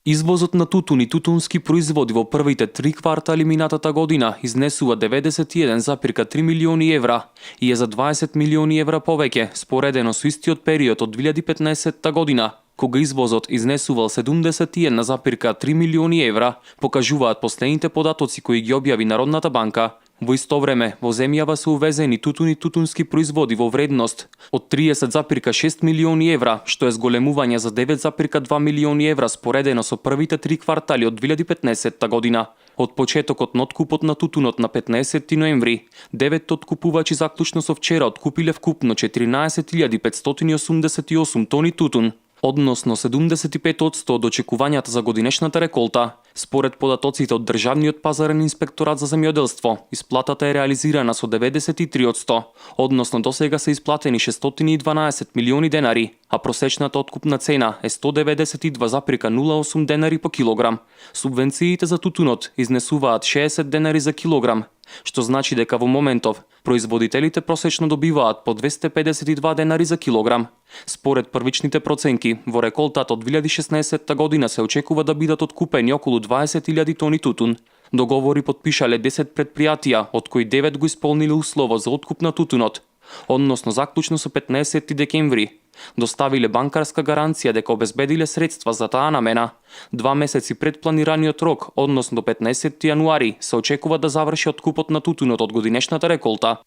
Извозот на тутун и тутунски производи во првите 3 квартали минатата година изнесува 91,3 милиони евра и е за 20 милиони евра повеќе споредено со истиот период од 2015 година, кога извозот изнесувал 71,3 милиони евра, покажуваат последните податоци кои ги објави Народната банка. Во исто време, во земјава се увезени тутун и тутунски производи во вредност од 30,6 милиони евра, што е зголемување за 9,2 милиони евра споредено со првите 3 квартали од 2015 година. Од почетокот на откупот на тутунот на 15 ноември, 9 откупувачи заклучно со вчера откупиле вкупно 14.588 тони тутун, односно 75% од очекувањата за годинешната реколта. Според податоците од Државниот пазарен инспекторат за земјоделство, исплатата е реализирана со 93%, односно досега се исплатени 612 милиони денари, а просечната откупна цена е 192,08 денари по килограм. Субвенциите за тутунот изнесуваат 60 денари за килограм, што значи дека во моментов производителите просечно добиваат по 252 денари за килограм. Според првичните проценки, во реколтата од 2016 година се очекува да бидат откупени околу 20.000 тони тутун. Договори подпишале 10 предпријатија, од кои 9 го исполниле условот за откуп на тутунот, односно заклучно со 15 декември. Доставиле банкарска гаранција дека обезбедиле средства за таа намена. 2 месеци пред планираниот рок, односно до 15 јануари, се очекува да заврши откупот на тутунот од годинешната реколта.